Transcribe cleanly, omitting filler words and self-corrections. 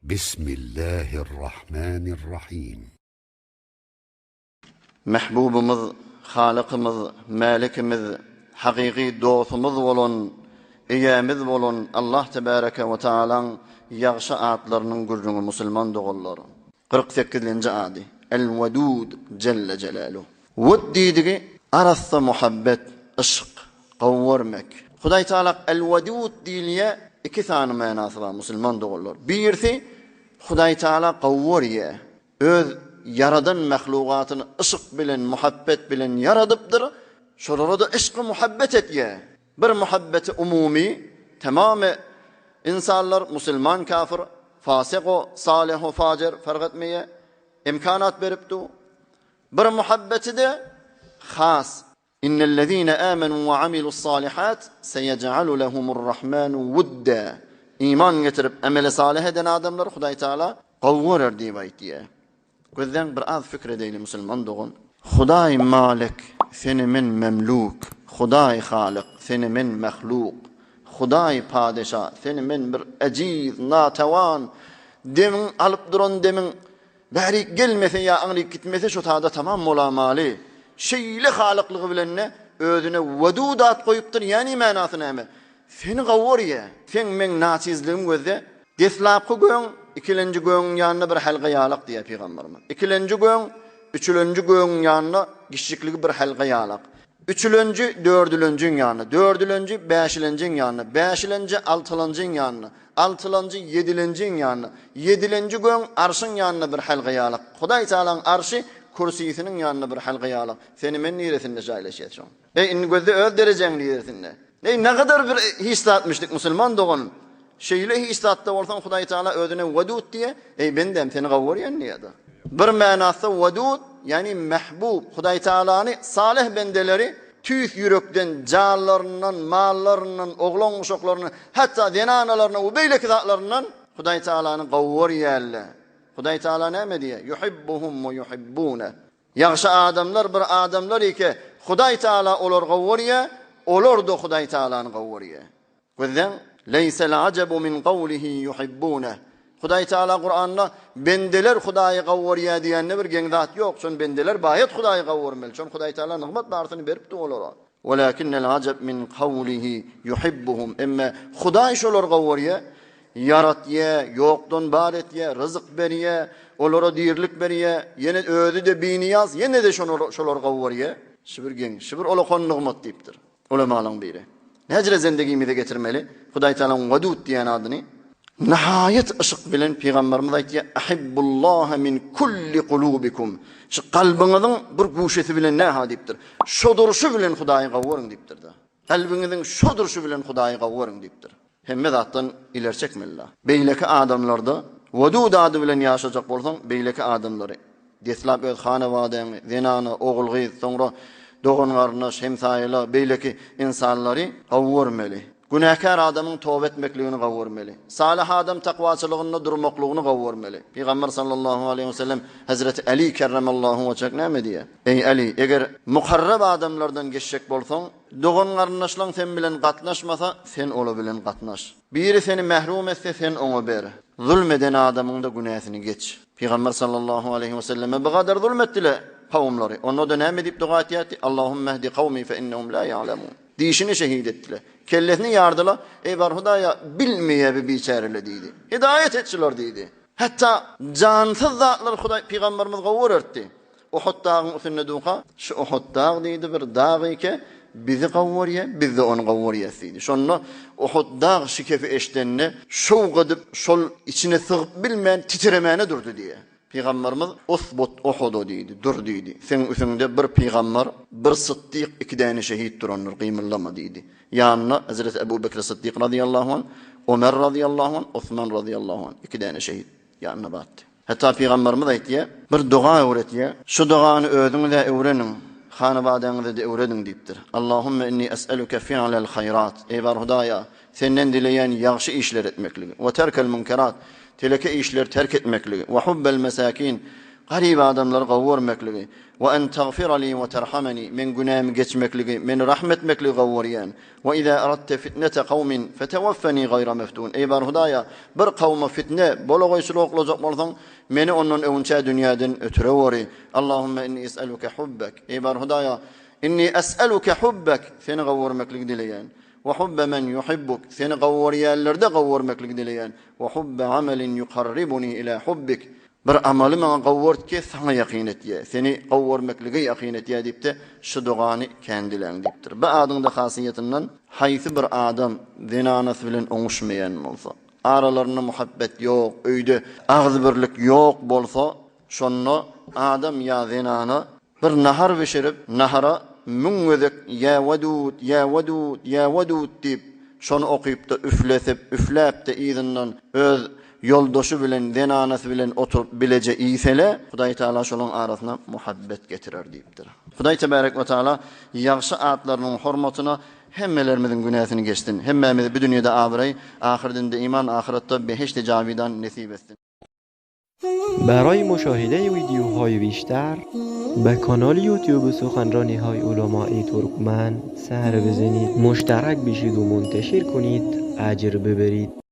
Bismillahirrahmanirrahim. Mähbubymyz, Halykymyz, Mälikimiz, hakyky dostumyz bolan, Eýämiz bolan Allah Tebäreke we Taalaň ýagşy atlarynyň gürrüňi musulman doganlar. 48-nji ady, El-Wedud Jelle Jelaluh. Wud diýdigi arassa muhabbet, yşk, gowy görmek. Hudaý Taala El-Wedud diýilýär, iki sany manasy bar musulman doganlar. Birisi Hudaý Taala gowy görýär. Öz ýaradan mahlugatyny yşk bilen, muhabbet bilen ýaradypdyr, şolara-da yşky-muhabbet etýär. Bir muhabbeti umumy, tamamy ynsanlar, musulman kafir, fasyk-u, salyh-u, fajir fark etmeýär, imkanat beripdi. Bir muhabbeti-de has, Innellezine amenu we amilussalihat seyec'alu lehumur-rahmanu wudda. Iman getirip, emeli salyh eden adamlar Hudaý Taala gowy görer diýip aýtýar. Gözläň bir az pikir edeýli musulman dogan. Hudaý Malik, seni men memluk, Hudaý Halyk, seni men mahluk, Hudaý Padeşa, seni men bir ejiz, natawan, demiň alyp duran demiň Bärik gelmese ýa aňryk gitmese şo sada tamam bolamaly. Şeýle halyklygy bilen-de özüne Wedud at goýupdyr, ýäni manasy näme? Seni gowy görýä. Seň meň naçizligim gözde. Deslapky göň ikilenji göňüň ýanynda bir halka ýalak diýýär pygamberimiz. Ikilenji göň üçülenji göňüň ýanynda giçjikligi bir halka ýalak. Üçülenji dördülenjiň ýanynda, dördülenji bäşilenjiň ýanynda, bäşilenji altylanjyň ýanynda, Altylanjy ýedilenjiň ýanynda, ýedilenji göň arşyň ýanynda bir halka ýalak. Hudaý Tagalaň arşy kürsisiniň ýanynda bir halka ýalak. Seni men niresinde jaýlaşýas şoň? Eý, indi gözle öz derejäň niresinde? Eý, nagadar bir hiç zatmyşdyk musulman doganym. Şeýle hiç zatda bolsaň Hudaý Tagala özüne Wedud diýýär. Eý, bendäm, seni gowy görýän diýýär-de. Bir manasy Wedud, ýagny mähbub, Hudaý Tagalany salyh bendeleri tüýs ýürekden, janlaryndan, mallaryndan, oglan-uşaklaryndan, hatda zenanalaryndan we beýleki zatlaryndan Hudaý Tagalany gowy görýärler. Hudaý Tagala näme diýýär? Yuhibbuhum we yuhibbune. Ýagşy adamlar bir adamlar eke, Hudaý Tagala olary gowy görýär, olar-da Hudaý Tagalany gowy görýär. Gözläň, Leýsel ajabu min gawlihi yuhibbune. Hudaý Teala Kuranda bendeler Hudaýy gowy görýär diýende bir geň zat ýok. Şon bendeler baýat Hudaýy gowy görmeli. Şon Hudaý Teala nygmat barysyny beripdi olara. Welakinnel ajab min gawlihi yuhibbuhum. Emme Hudaý şolary gowy görýär. Ýaratýar, ýokdan bar etýär, ryzyk berýär, olara dirilik berýär. Ýene özi-de biniýaz, ýene-de şolary gowy görýär. Şu bir geň, şu bir olakan nygmat diýipdir. Ulemalaň biri. Näjire zendigimize getirmeli Hudaý Tagalaň Wedud diýen adyny. Nihaýat yşyk bilen Pygamberimiz aýtýar, Ahibbullaha min kulli kulubikum. Şu kalbyňyzyň bir guşesi bilen näha diýipdir. Şo durşy bilen Hudaýy gowy görüň diýipdir-de. Kalbyňyzyň şo durşy bilen Hudaýy gowy görüň diýipdir. Hemme zatdan ileri çekmeli-la. Beýleki adamlarda Wedud ady bilen ýaşajak bolsaň, beýleki adamlary, deslap öz hanabadaňy, zenana, ogul-gyz, soňra dogan-garyndaş, hemsaýala, beýleki ynsanlary gowy görmeli. Günäkär adamyň toba etmekligini gowy görmeli. Salyh adam takwaçylygynda durmaklygyny gowy görmeli. Pygamber sallallahu aleýhi we sellem Hezreti Äli kerremallahu wejhek näme diýýär? Eý Äli, eger mukarrab adamlardan geçjek bolsaň, Dogan-garyndaşlaň sen bilen gatnaşmasa, sen ola bilen gatnaş. Biri seni mährum etse, sen oňa ber. Zulm eden adamyň-da günäsini geç. Pygamber sallallahu aleýhi we selleme bu gadar zulm etdiler kowumlary. Onda-da näme diýip doga etýärdi? Allahumma ehdi kawmi fe innehum la ýa'lemun. Dişini şehit etdiler. Kellesini ýardylar. Eý bar Hudaýa, bilmeýär bu biçäreler diýdi. Hidaýat et şulary diýdi. Hatda jansyz zatlary Hudaý pygamberimiz gowy görerdi. Uhud dagyň üstünde durka, Şu Uhud dag diýdi, bir dag eke, bizi gowy görýär, biz-de ony gowy görýäs diýdi. Şonda Uhud dag şikefi eşidende, şowk edip, şol içine sygyp bilmän titremäne durdy diýýär. Pygamberimiz, Usbut Uhudu diýdi, dur diýdi. Seň üstüňde bir pygamber, bir sytdyk, iki däne şehit durandyr, gymyldama diýdi. Ýanynda Hezreti Ebu Bekr Sytdyk razyýallahu anh, Omer razyýallahu anh, Osman razyýallahu anh, iki däne şehit ýanynda bardy. Hatda Pygamberimiz aýtýar, bir doga öwretýär. Şu dogany özüňiz-ä öwreniň, hanabadaňyza-da öwrediň diýipdir. Allahümme inni es'eluke fi'lel haýrat. Eý bar Hudaýa, Senden dileýän ýagşy işler etmekligi, we terkel münkerat, teleke işleri terk etmekligi, we hubbel mesakin, Garyp adamlary gowy görmekligi. We en tagfira li we terhameni, meň günämi geçmekligi, meni rahm etmekligi gowy görýän. We iza aradte fitnete kawmin fetewaffeni gaýra meftun, Eý bar Hudaýa, bir kawma fitne, bolagoýçylyk oklajak bolsaň, meni ondan öwünçä dünýäden ötüreweri. Allahumma inni es'eluke hubbek, Eý bar Hudaýa, inni es'eluke hubbek, Seni gowy görmekligi dileýän. We hubbe men yuhibbuk, Seni gowy görýänlerde gowy görmekligi dileýän. We hubbe amelin yukarribuni ila hubbik, Bir amaly maňa gowy gört ki, saňa ýakyn etýä, seni gowy görmeklige ýakyn etýä diýip-de, şu dogany kän diläň diýipdir. Bu adyň-da hasyýetinden haýsy bir adam zenanasy bilen oňuşmaýan bolsa, aralarynda muhabbet ýok, öýde agzybirlik ýok bolsa, şonda adam ýa zenana Bir nahar bişirip, nahara müň gezek Ýa Wedud, Ýa Wedud, Ýa Wedud diýip, şony okypda üflesip, üfläp-de yzyndan öz ýoldaşy bilen, zenanasy bilen oturyp bileje iýsele, Hudaý Tagala şolaň arasyna muhabbet getirer diýipdir. Hudaý Tebarek we Tagala ýagşy atlarynyň hormatyna hemmelerimiziň günäsini geçsin. Hemmämize bu dünýede abraý, ahyrdinde iman, ahyretde behişdi jawidan nesip etsin. برای مشاهده ویدیوهای بیشتر به کانال یوتیوب سخنرانی های علمای ترکمن سر بزنید مشترک بشید و منتشر کنید اجر ببرید.